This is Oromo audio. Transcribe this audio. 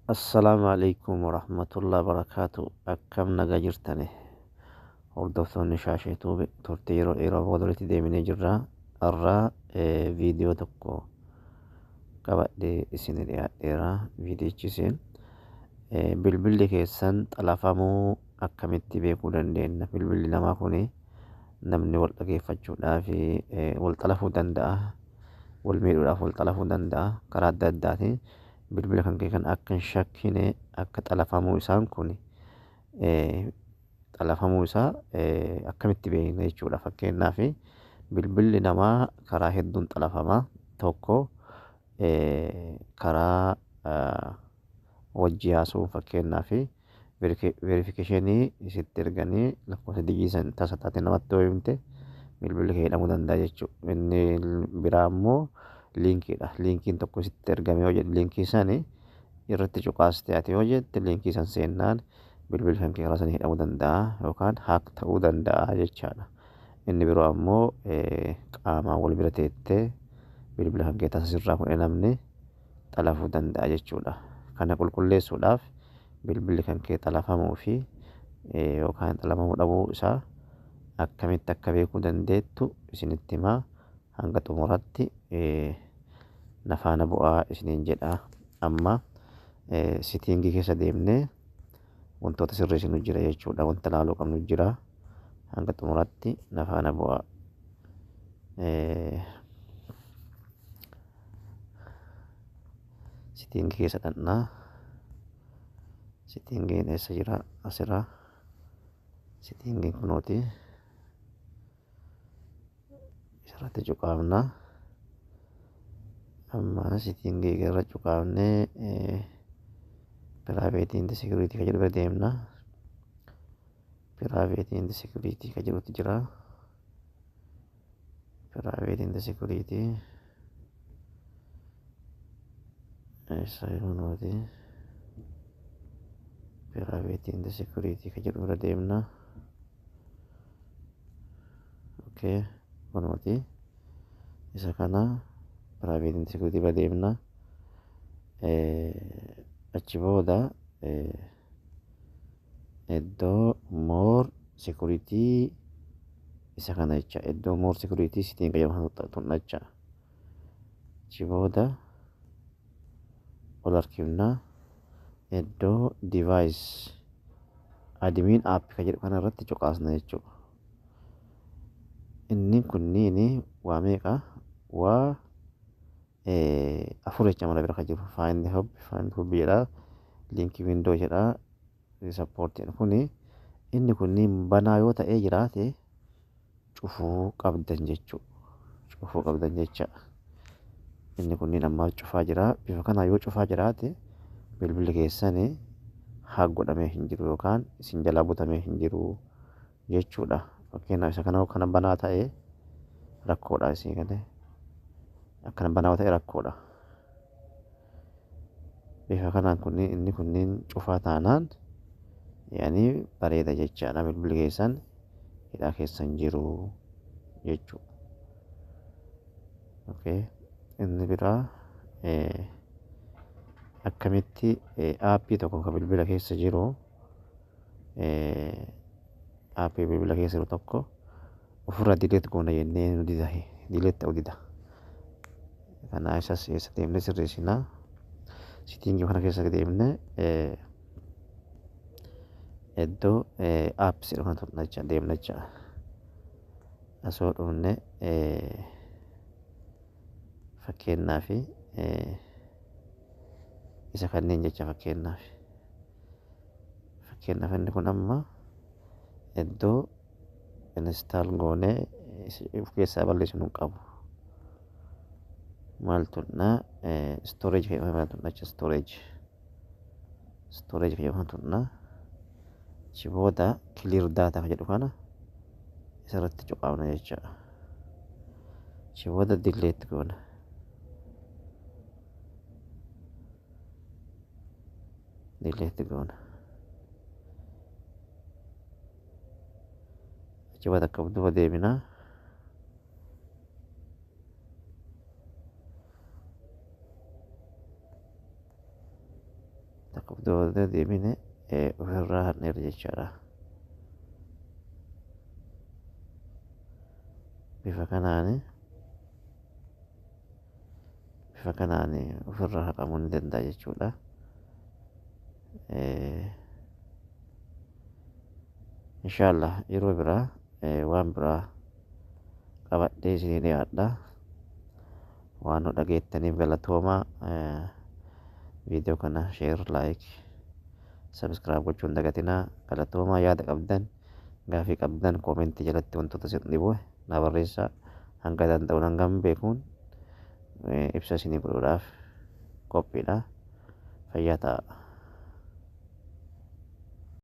Assalaamu alaikum warahmatullahi wabarakaatu. Akkam nagaa jirtani? Hordoftoonni Shaashee Tuube, turtii yeroo dheeraa booda walitti deebinee jirra. Har'a viidiyoo tokko qabadhee isin dhiyaadheera. Viidiyichi isin bilbilli keessan xalafamuu akkamitti beekuu dandeenya? Bilbilli namaa kuni namni wal dhageeffachuudhaaf wal xalafuu danda'a. Wal miidhuudhaaf wal xalafuu danda'a karaa adda addaatiin. Bilbila kan kee kan akka hin shakkine, akka xalafamuu isaan kun xalafamuu isaa akkamitti beekna jechuudha. Fakkeenyaaf, bilbilli namaa karaa hedduun xalafama. Tokko, karaa wajji haasa'uun. Fakkeenyaaf, verification sitti erganii lakkoofsa digii san tasa taate namatti yoo himte, bilbilli kee hidhamuu danda'a jechuudha. Inni biraa immoo liinkiidha. Liinkiin tokko sitti ergame yoo jedhe, liinkii sani irratti cuqaaste ati yoo jette, liinkii san seennaan bilbilli kan kee karaa sanii hidhamuu danda'a yookaan hack ta'uu danda'a jechaadha. Inni biroo ammoo qaamaan wal bira teettee bilbila kan kee tasa sirraa fuudhee namni xalafuu danda'a jechuudha. Kana qulqulleessuudhaaf bilbilli kan kee xalafamuu fi yookaan xalafamuu dhabuu isaa akkamitti akka beekuu dandeettu isinitti himaa, hanga xumuratti na faana bu'aa isiniin jedha. Amma setting keessa deemnee wantoota sirreessinu jira jechuudha. Wanta ilaaluu qabnu jira. Hanga xumuratti na faana bu'aa. Setting keessa dhaqnaa. Settingiin eessa jira? Asirra. Settingiin kunooti. Isarratti cuqaafna. Amma setting irra cuqaafnee privacy and security kan jedhu bira deemna. Privacy and security kan jedhutu jira. Privacy and security eessa? Kunooti. Privacy and security kan jedhu bira deemna. Okay, kunooti. Isa kana privacy and security bira deemna. Achi booda iddoo more security isa kana jecha, iddoo more security setting kan jedhamu tuqna jecha. Achi booda ol harkifna, iddoo device admin app kan jedhu kana irratti cuqaasna jechuudha. Inni kunniin waa meeqa? Waa afur jecha mala bira kan jiru. Find help, find help jedha, link window jedha, support jedha. Kuni inni kunniin banaa yoo ta'ee jiraate cufuu qabdan jechuudha. Cufuu qabdan jecha. Inni kunniin ammaa cufaa jira. Bifa kanaan yoo cufaa jiraate, bilbilli keessan hack godhamee hin jiru yookaan isin jalaa butamee hin jiru jechuudha. Fakkeenyaaf, isa kana kana banaa ta'e rakkoodha isin galee. Akkana banaa ta'e rakkoodha. Bifa kanaan kunniin, inni kunniin cufaa taanaan, yaani bareeda jechaadha, bilbilli keessan hidhaa keessan jiru jechuudha. Okay. Inni biraa akkamitti app tokko kan bilbila keessa jiru, app bilbila keessa jiru tokko ofirraa delete goona jennee nu dida, delete ta'uu dida. Kana isas eessa deemnee sirreessinaa? Setting kana keessa deemnee iddoo apps jedhu kana tuqna jecha, deemna jecha. Asoo dhufne, fakkeenyaaf isa kanneen jecha, fakkeenyaaf inni kun amma iddoo install goonee of keessaa balleessinu hin qabu. Maal tuqnaa? Storage fayyadamaa tuqna jecha, storage fayyadamaa tuqna. Achi booda clear data kan jedhu kana isarratti cuqaafna jecha. Achi booda delete goona. Delete goona. Achi booda akka duuba deebinaa. Takka of duuba deebine ofirraa haqneerra jechaadha. Bifa kanaani bifa kanaan ofirraa haqamuu ni danda'a jechuudha. Inshaallah yeroo biraa waan biraa qabadhee isinii dhiyaadha. Waan nu dhageettaniif galatoomaa. Viidiyoo kana share, like, subscribe gochuu hin dagatinaa. Galatoomaa. Yaada qabdan, gaafii qabdan koomentii jalatti wantoota isin dhibu na barreessaa. Hanga danda'uun, hangam beekuun ibsa isinii godhuudhaaf qophiidha. Fayyaa ta'a.